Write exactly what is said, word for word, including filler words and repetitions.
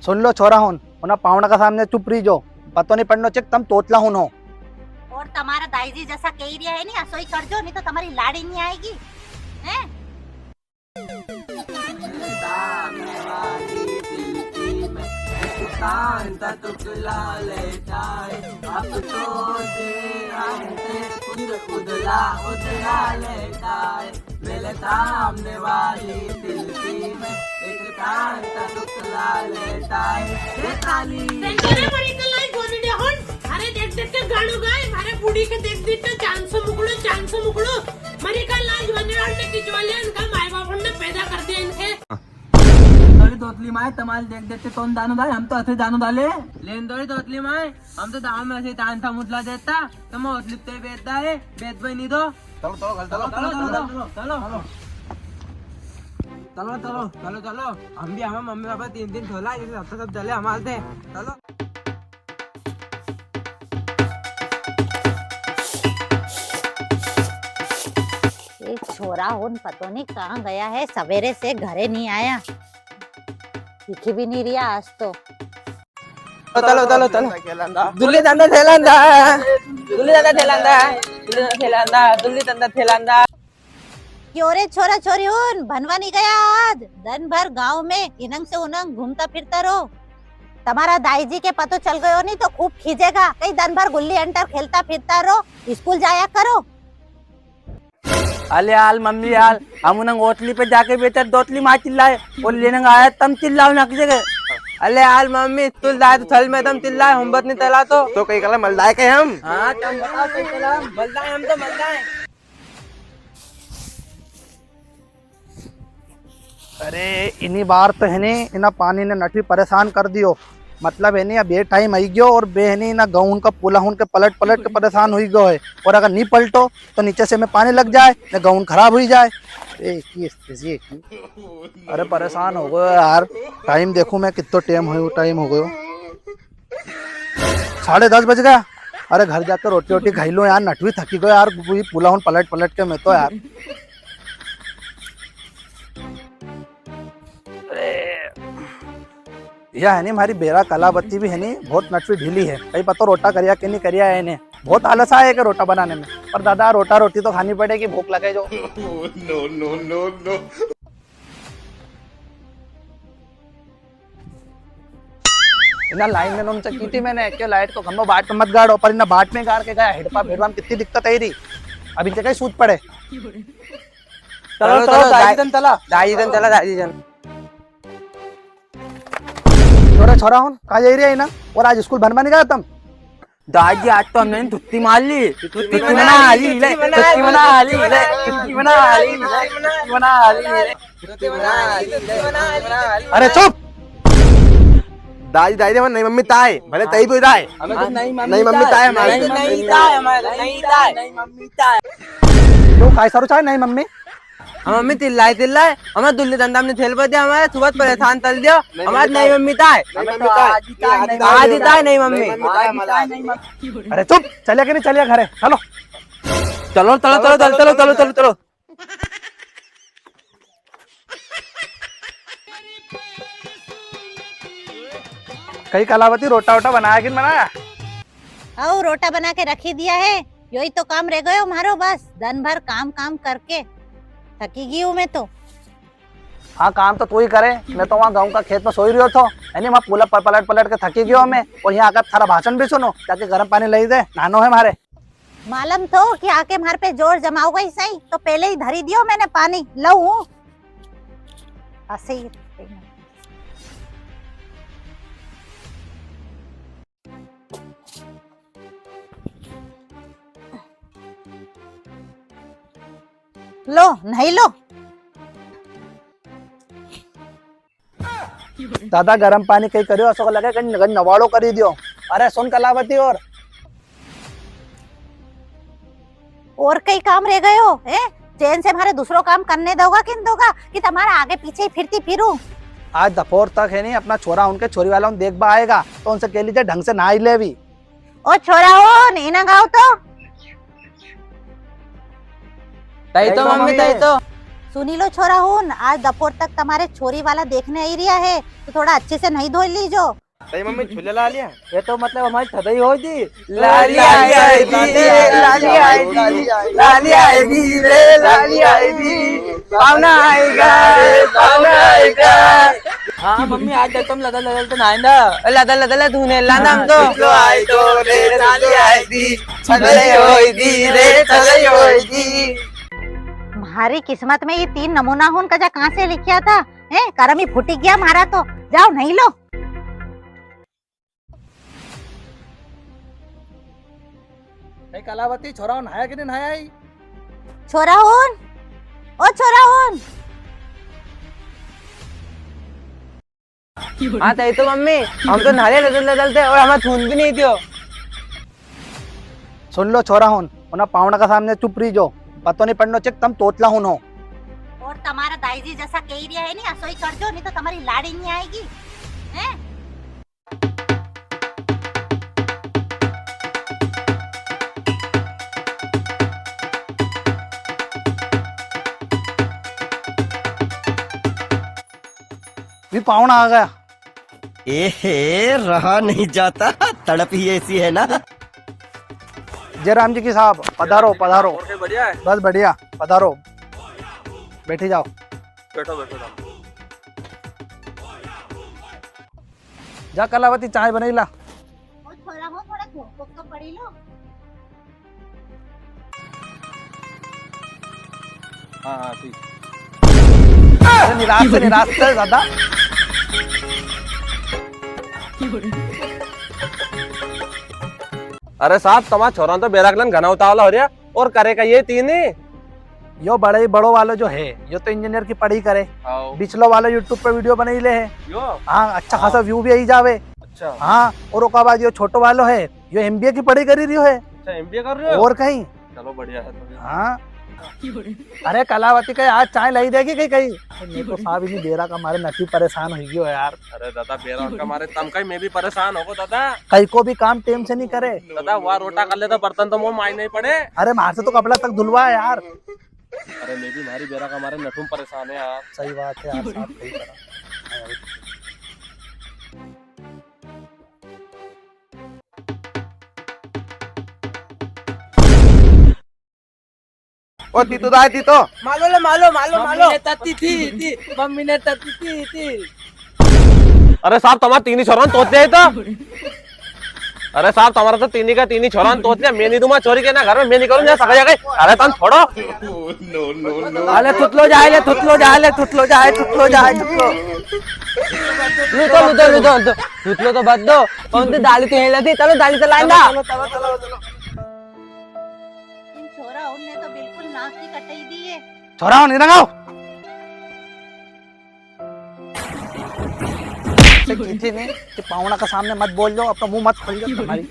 सुन लो छोरा हुन, उना पावणा का सामने चुप री जो, पतो नी पड़नो चइये तम तोतला हुन हो। और तमारा दाईजी जसा कई रिया है नी, असो ही कर जो, नी तो तमारी लाड़ी नी आएगी, हैं? अरे देख देख के गाणो गाए, मारे बूढ़ी के देख देख के चांद सो मुकड़ो, चांद सो मुकड़ो। मरी का लाज वनराज ने किचवा लिया, इनका माय बाप ने पैदा कर दिया इनके। थोड़ी तोतली माय, तमारे देख देख के कौन दानो डाले, हम तो ऐसे दानो डाले। लेन थोड़ी तोतली माय, हम तो दाम में ऐसे तान था मुतला देता, तो मैं उतलिप ते बेचता है, बेच भाई नहीं दो। चलो, चलो, चलो, चलो, चलो, चलो, चलो। चलो, चलो, चलो, चलो। हम भी हमारे मम्मी पापा तीन दिन ठोला, जैसे हफ्ता सब जले हमारे थे। चलो। ये छोरा होन पतो नी कहाँ गया है, सवेरे से घरे नी आया, दिखी भी नी रिया आज तो। चलो, चलो, चलो। दुल्ली तंदा थेलंदा, दुल्ली तंदा थेलंदा, दुल्ली तंदा थेलंदा, दुल्ली तंदा थेलंदा। क्यों रे छोरा छोरी हुन, भनवा नी गया आज? दन भर गांव में इनंग से उनंग घूमता फिरता रो। तमारा दाईजी के पतो चल गयो नी तो खूब खीजेगा। कई दन भर गुल्ली अंटर खेलता फिरता रो, स्कूल जाया करो। अले हाल मम्मी हाल, हम उनंग ओतली पे जाके बेटा दोतली मार चिल्लाए और लेने आया तम चिल्लाओ ना की जगह। अले हाल मम्मी, स्कूल जाए तो थल में तम चिल्लाए, होमवर्क नी तला तो। तो कई कला मलदाए के हम? हाँ, तम बताओ कई कला मलदाए, हम तो मलदाए। अरे, इनी बार तो है नी, इना पानी ने नटी परेशान कर दियो। मतलब है नी, अब ये टाइम आई गयो और बे है नी, इना गऊन का पुला हुन के पलट पलट के परेशान हुई गयो है। और अगर नी पलटो, तो नीचे से में पानी लग जाए, ने गऊन खराब हुई जाए। ए, की स्थिति है की? अरे, परेशान हो गयो यार। टाइम देखूं मैं, कितो टाइम हो, टाइम हो गयो। साढ़े दस बज गया। अरे, घर जाकर रोटी वोटी खाई लो यार, नटवी थकी गयो यार, ये पुला हुन पलट पलट के मैं तो यार। अरे, या है नी, हमारी बेरा कलावती भी है नी, बहुत नटवी ढीली है। कई पतो रोटा करिया के नी करिया है इन्हें। बहुत आलस आए है के रोटा बनाने में, पर दादा, रोटा रोटी तो खानी पड़ेगी, भूख लगे जो। No, no, no, no। इना लाइन में उनसे की थी मैंने कि लाइट को खंभो बाट में मत गाड़ो, पर इना बाट में गाड़ के गया। हेडपा भेड़वा में कितनी दिक्कत आई री, अब इनके कई सूझ पड़े। चलो, चलो, चलो, दाई दाई-, जन चला। दाई जन चला, दाई जन। छोरा, छोरा हुन, कहाँ जाई रिया है इना? और आज स्कूल बनवा नी गया तम? दादी, आज तो हमने धुत्ती मार ली। धुत्ती बना ली, ले, धुत्ती बना ली, ले, धुत्ती बना ली, ले, धुत्ती बना ली, ले। अरे चुप! दादी, दादी, हमारी नई मम्मी ताय, भले तई भी ताय। हमें तो नई मम्मी नई मम्मी ताय। ताय, हमारी नई मम्मी ताय, हमारी नई ताय, नई मम्मी ताय। क्यों, काय सारू चाहे नई मम्मी? हम मम्मी तिल्लाए, तिल्लाए, हमारे दुल्ली धंधा में थेल पर दिया, हमारे सुबह परेशान तल दियो, हमारे नई मम्मी ताय। नई मम्मी ताय। आज ही ताय, आज ही ताय, नई मम्मी। नई मम्मी ताय, हमारे आज ही ताय। अरे चुप, चलिया कि नी चलिया घरे, चलो। चलो, चलो, चलो, चलो, चलो, चलो, चलो। कई कलावती, रोटा वोटा बनाया कि नी बनाया? हाउ, रोटा बना के रखी दिया है, योई तो काम रह गयो म्हारो बस, दन भर काम काम करके थकी गई हूँ मैं तो। हाँ, काम तो तू ही करे, मैं तो वहाँ गाँव का खेत में सोई रियो थो, है नी, वहाँ पुला प-, पलट पलट के थकी गयो मैं, और यहाँ आकर थारा भाषण भी सुनो, जाके गरम पानी लई दे, नहानो है म्हारे। मालूम थो कि आके म्हारे पे जोर जमाओगा ही सही, तो पहले ही धरी दियो मैंने पानी, लऊ हूँ। ऐसे ही। लो, नहाई लो। दादा, गरम पानी कई करियो, असो लगे कई, कई नवाड़ो करी दियो। अरे सुन कलावती, और और कई काम रह गयो, हैं? चैन से म्हारे दूसरो काम करने दोगा कि नी दोगा कि तमारा आगे पीछे ही फिरती फिरूं? आज दोपहर तक है नी, अपना छोरा उनके छोरी वाला उन देखबा आएगा, तो उनसे कह लीजिए ढंग से नहाई ले भी। ओ छोरा हो, नी ना गाओ तो। तई तो मम्मी, तई तो। सुनी लो छोरा हुन, आज दोपहर तक तमारे छोरी वाला देखने आई रिया है, तो थोड़ा अच्छे से नई धोई लीजो। सही मम्मी, झूले ला लिया। ये तो मतलब हमारी थदई होई दी। लाली आई दी, लाली आई दी, लाली आई दी रे, लाली आई दी। पावना आएगा रे, पावना आएगा। हाँ मम्मी, आज तो तुम लदल लदल तो नहाएंदा। लदल लदल धुने लाना हम तो। लो आई तो रे, लाली आई दी, थदई होई दी रे, थदई होई दी। म्हारी किस्मत में ये तीन नमूना हुन कजा कहाँ से लिखा था? हैं, करम ही फूटी गया म्हारा तो। जाओ, नई लो। ए कलावती, छोरा हुन नहाया कि नी नहाया ही? छोरा हुन, ओ छोरा हुन। हाँ, तई तो मम्मी, हम तो नहाले लदल लदल थे और हमें थून भी नी दियो। सुन लो छोरा हुन, उना पावणा का सामने चुप री जो, पतो नी पड़नो चेक तम तोतला हुन हो। और तमारा दाईजी जसा कही रिया है नी, असो ही कर जो, नी तो तमारी लाड़ी नी आएगी, हैं? भी पावणा आ गया। एहे, रहा नहीं जाता, तड़प ही ऐसी है ना। जय राम जी की साहब, पधारो, पधारो। और क्या बढ़िया है? बस बढ़िया, पधारो, बैठी जाओ। बैठो, बैठो, राम। जा कलावती, चाय बनाई ला। ओ छोरा हो, थोड़ा धोक तो पड़ी लो। हाँ, हाँ, ठीक। अरे निराश से, निराश से ज्यादा। अरे साहब, तमारा छोरा तो बेरा के लेन घणा उतावला हो रिया, और करे का ये तीन ही? यो बड़े ही बड़ो वालो जो है, यो तो इंजीनियर की पढ़ाई करे। हाँ। बिचलो वालो YouTube पे वीडियो बनाई ले है। यो? हाँ, अच्छा खासा हाँ। व्यू भी आई जावे। अच्छा। हाँ, और ओका बाद यो छोटो वालो है, यो एमबीए की पढ़ाई करी रियो है। अच्छा, एमबीए कर रियो है? और कहीं। चलो, बढ़िया है तो फिर। हाँ। अरे कलावती, कई आज चाय लाई देगी कई, कई? अरे, मैं तो साहब इनी बेरा का मारे नटी परेशान हो गयो यार। अरे दादा, बेरा का मारे तम कई, मैं भी परेशान होगो दादा। कई को भी काम टेम से नी करे। दादा, वा रोटा कर लेता, बर्तन तो मुंह माई नी पड़े। अरे, मार से तो कपड़ा तक धुलवा यार। अरे, मैं भी मारी बेरा का मारे नटूम परेशान है यार। सही बात है यार, साहब सही करा। ओ तीतो दाय, तीतो। मालो ले, मालो, मालो, मम्मी मालो। ने तत्ती थी, थी, मम्मी ने तत्ती थी, थी। अरे साहब, तमारा तीनी छोरा ने तोत लिया तो। अरे साहब, तमारा तो तीनी का तीनी छोरा ने तोत लिया। मैं नी दूंगा छोरी के ना घर में, मैं नी करूंगा सगाई। अरे तम छोड़ो। आले थुतलो जाए, ले थुतलो जाए, ले थुतलो जाए, थुतलो जाए, थुतलो। लूतो, लूतो, लूतो, लूतो। थुतलो तो बद दो। कौन सी दाली तो हेला थी? चलो, दाली तो लाइन दा। चलो, चलो, चलो, चलो। इन छोरा हुन ने तो बिल्कुल नाक ही कटाई दी है। छोरा हुन, इधर आओ। से की थी नी कि पावणा का सामने मत बोल जो, अपना मुंह मत खोल जो तुम्हारी।